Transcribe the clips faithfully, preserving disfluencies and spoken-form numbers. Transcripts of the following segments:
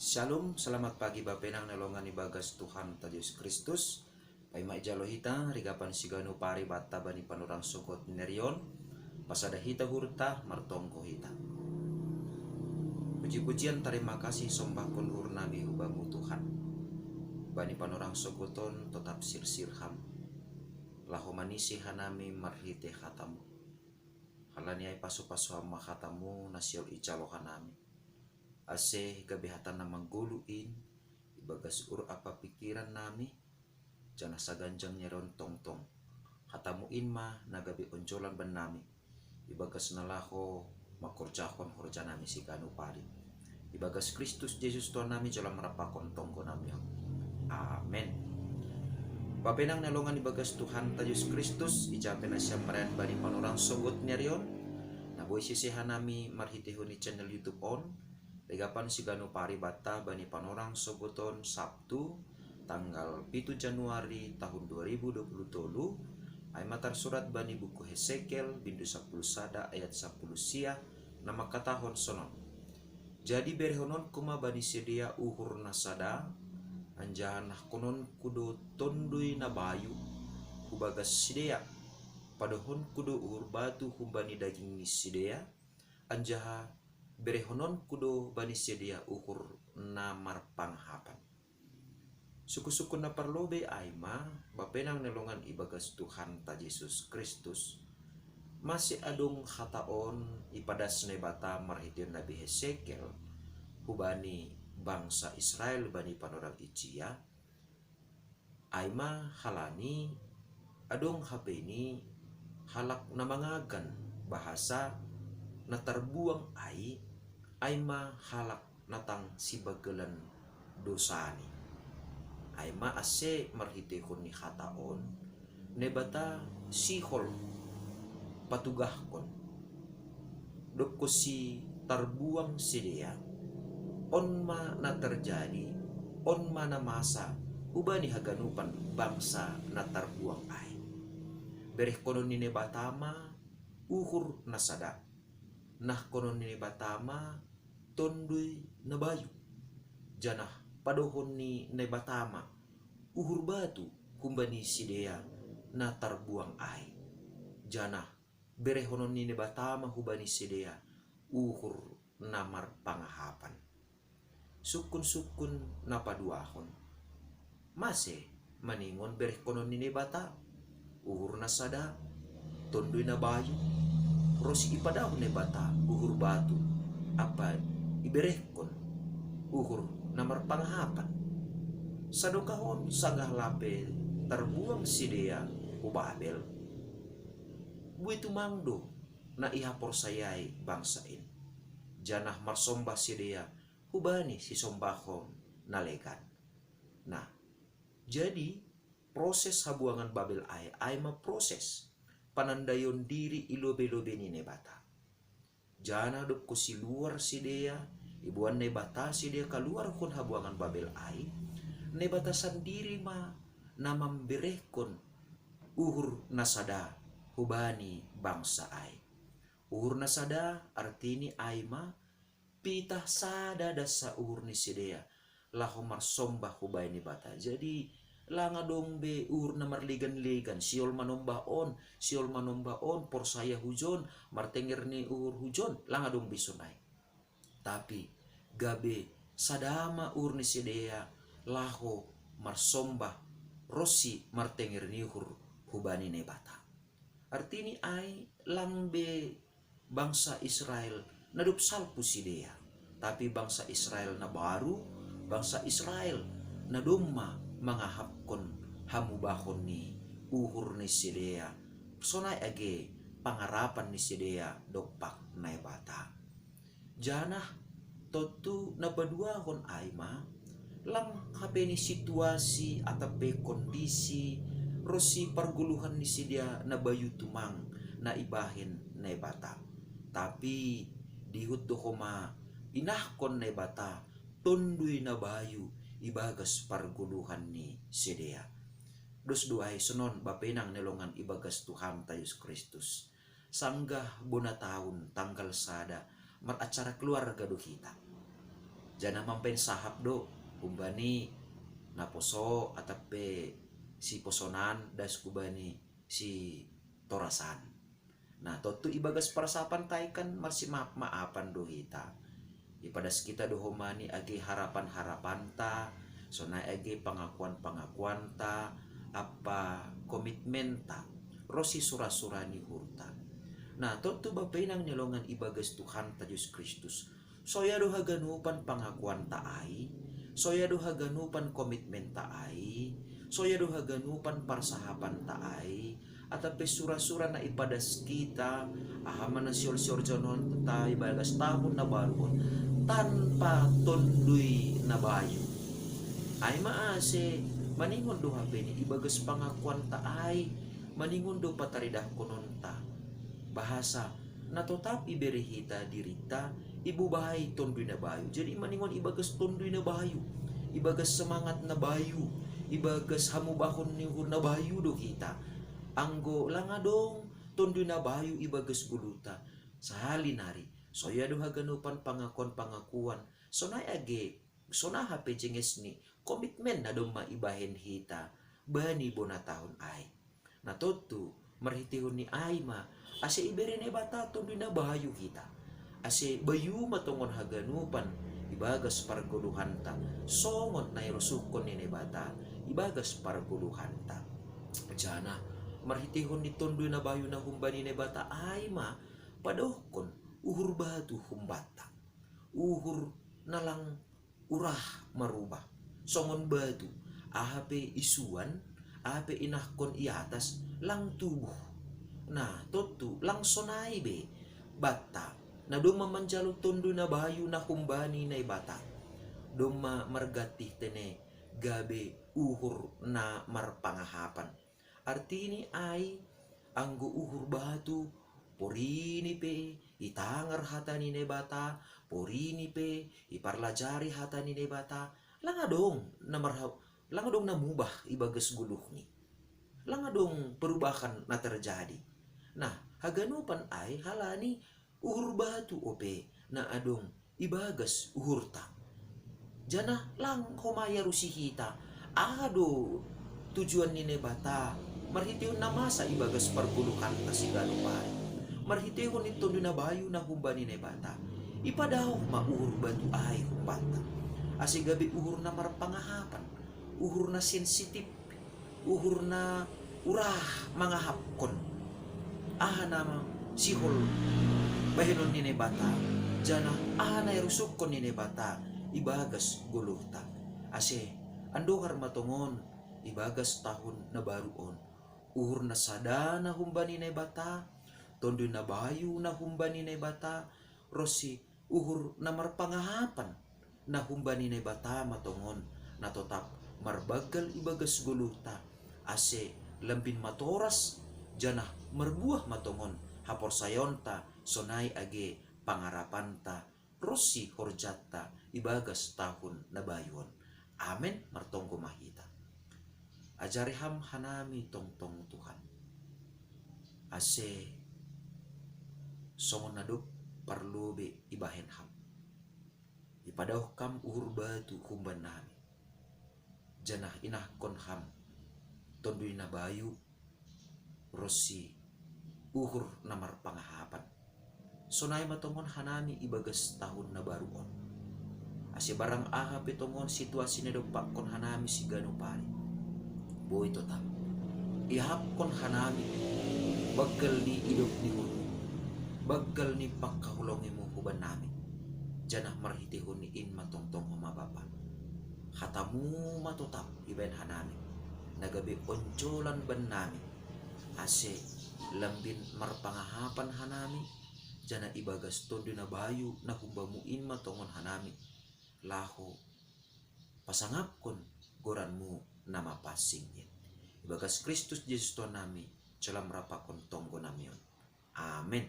Shalom, selamat pagi bapenang nelongan ibagas Tuhan ta Yesus Kristus. Paima ijalo hita rigapan siganu pari batta bani panorang sogot nerion, pasada hita hurta martongko hita. Puji-pujian tarima kasih sombahkon hurnami hubamu Tuhan. Bani panorang sogoton totap sirsir ham. Laho manisi hanami marhite hatamu. Halani ai pasu-pasu ham ma hatamu na siol ijalo hanami. Ase gabe hata na manggolu in, ibagas ur apa pikiran nami, janah saganjang nyeron tongtong. Hatamu in ma na gabe onjolan bannami, ibagas na laho mangkorjahon horjanami siganu pari. Ibagas Kristus Jesus Tuhan nami jala marampakon tonggo nami. Amen. Bapenang nelongan ibagas Tuhan ta Yesus Kristus, ijape nasiam marayan bani panorang sogot nerion, na boi sese hanami marhitehon ni channel YouTube on, legapan siganu pari batta bani panorang sogoton Sabtu, tanggal pitu Januari tahun dua ribu dua puluh tolu, ai ma tarsurat bani buku Hesekiel bindu sapuluh sada ayat sapuluh sia na mangkatahon sonon. Jadi berehononku ma bani sidea uhur na sada, anjaha nahkononku do tonduy na bayu hubagas sidea, padohonku do uhur batu humbani daging ni sidea, anjaha berehononku do bani sidea uhur na marpangahapan. Suku-suku na parlobei ai ma, bapenang nelongan ibagas Tuhan ta Yesus Kristus, mase adong hata on ipadas Naibata marhitehon nabi Hesekiel hubani bangsa Israel bani panorang ijia, ai ma halani adong hape ni halak na mangagan bahasa na tarbuang ai, ai ma halak na tang sibagalan dosani. Ai ma ase marhitehon ni hata on, Naibata sihol patugahkon, dob konsi tarbuang sidea. On ma na tarjadi, on ma na masa hubani haganupan bangsa na tarbuang ai. Berehkonon ni Naibata ma uhur na sada, nahkonon ni Naibata ma tonduy na bayu, janah padohon ni Naibata ma uhur batu humbani sidea na tarbuang ai, janah berehonon ni Naibata ma hubani sidea uhur na marpangahapan. Sungkun-sungkun na paduahon. Mase maningon berehkonon ni Naibata uhur na sada, tonduy na bayu, ronsi ipadao Naibata uhur batu, ampa iberehkon uhur na marpangahapan? Sadokah on sanggah lape tarbuang sidea hu Babel, buei tumang do na ihaporsayai bangsa in, janah marsombah sidea hubani sisombahon na legan. Nah, jadi proses habuangan Babel ai, ai ma proses panandaion diri i lobei-lobei ni Naibata. Janah dob konsi luar sidea, iboan Naibata sidea kaluar hun habuangan Babel ai, Naibata sandiri ma na mamberehkon uhur na sada hubani bangsa ai. Uhur na sada artini ai ma pitah sada das uhur ni sidea laho marsombah hubahen Naibata. Jadi langa dong be uhur na marlegan-legan, sihol manombah on, sihol manombah on, porsaya hujon, martenger ni uhur hujon, langa dong be sonai. Tapi gabe sada ma uhur ni sidea laho marsombah ronsi martenger ni uhur hubani Naibata. Artini ai lang be bangsa Israel na dob salpu sidea, tapi bangsa Israel na baru, bangsa Israel na domma mangahapkon hamubahon ni uhur ni sidea, sonai age pangarapan ni sidea dompak Naibata. Janah tontu na paduahon ai ma, lang hape ni situasi atap pe kondisi ronsi pargoluhan ni sidea na bayu tumang na ibahen Naibata. Tapi dihut do homa inahkon Naibata tonduy na bayu ibagas pargoluhan ni sidea. Dos do ai sonon bapenang ni longan ibagas Tuhanta Jesus Kristus. Sanggah bona taon tanggal sada maracara keluarga do hita. Janah mambahen sahap do humbani naposo atap pe siposonan das hubani sitorasan. Nah, tontu ibagas parsahapanta i kan marsimaap-maapan do hita. Ipadas hita do humbani age harapan-harapanta, sonai age pangakuan-pangakuanta, ampa komitmenta, ronsi sura-sura ni uhurta. Nah, tontu bapa inang ni longan ibagas Tuhanta Jesus Kristus, soya do haganupan pangakuanta ai, soya do haganupan komitmenta ai, soya do haganupan parsahapanta ai, atap pe sura-sura na ipadas hita, aha ma na sihol-sihol jononta ibagas tahun na baru on, tanpa Tonduy na Bayu. Ai ma ase maningon do hape ni ibagas pangakuanta ai, maningon do pataridahkononta. Bahasa na totap ibere hita dirinta ibubahi Tonduy na Bayu. Jadi maningon ibagas Tonduy na Bayu, ibagas semangat na bayu, ibagas hamubahon ni uhur na bayu do hita. Anggo lang adong Tonduy na Bayu ibagas goluhta, sahali nari, soya do haganupan pangakuan-pangakuan, sonai age, sonaha pe jenges ni komitmen na domma ibahen hita bani bona tahun ai. Nah, tontu marhiteihon ni ai ma ase ibere Naibata Tonduy na Bayu hita, ase bayu ma tongon haganupan ibagas pargoluhanta, songon na irosuhkon ni Naibata ibagas pargoluhanta. Janah marhiteihon ni Tonduy na Bayu na humbani Naibata ai ma padaohkon uhur batu humbanta, uhur na lang urah marubah, songon batu, aha pe isuan, aha pe inahkon i atas, lang tubuh. Nah, tontu lang sonai be banta na domma manjalo Tonduy na Bayu na humbani Naibata, domma margantih tene gabe uhur na marpangahapan. Artini ai, anggo uhur batu, porini pe itangar hata ni Naibata, porini pe iparlajari hata ni Naibata, lang adong na marha-, lang adong na mubah ibagas goluhni. Lang adong perubahan na terjadi. Nah, haganupan ai halani uhur batu ope na adong ibagas uhurta. Janah lang homa iarusi hita, aha do tujuan ni Naibata marhiteihon na masa ibagas pargoluhanta siganup ari, marhiteihon ni Tonduy na Bayu na humbani Naibata. Ipadaoh ma uhur batu ai humbanta, ase gabe uhur na marpangahapan, uhur na sensitif, uhur na urah mangahapkon aha na sihol bahenon ni Naibata, janah aha na irosuhkon ni Naibata ibagas goluhta. Ase andohar ma tongon ibagas tahun na baru on, uhur na sada na humbani Naibata, Tonduy na Bayu na humbani Naibata, ronsi uhur na marpangahapan na humbani Naibata ma tongon na totap marbanggal ibagas goluhta, ase lambin matoras janah marbuah ma tongon haporsayaonta, sonai age pangarapanta ronsi horjanta ibagas tahun na bayu on. Amen. Martonggo ma hita. Ajari Ham hanami tongtong, Tuhan, ase songon na dob parlobei ibahen Ham, ipadaoh Ham uhur batu humbannami, janah inahkon Ham Tonduy na Bayu ronsi uhur na marpangahapan. Sonai ma tongon hanami ibagas tahun na baru on, ase barang aha pe tongon situasi na idompakkon hanami siganup ari, boi totap iahapkon hanami banggal ni idop ni uhurmi, banggal ni panghaholongimu hubannami. Janah marhiteihon ni in ma tongtong homa Bapa, hatamu ma totap ibahen hanami, na gabe onjolan bannami, ase lambin marpangahapan hanami, janah ibagas Tonduy na Bayu na humbamu in ma tongon hanami laho pasangapkon goranmu na mapansing in. Ibagas Kristus Jesus Tuhannami, jalo ma rap pakon tonggonami on. Amen.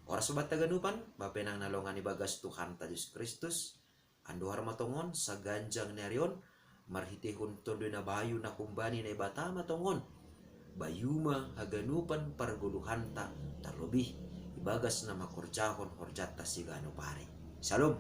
Horas ma banta haganupan, bapa inang na longan ibagas Tuhanta Jesus Kristus, andohar ma tongon saganjang ni ari on, marhiteihon Tonduy na Bayu na humbani Naibata ma tongon, bayu ma haganupan pargoluhanta, tarlobih ibagas na mangkorjahon horjanta siganup ari. Syalom.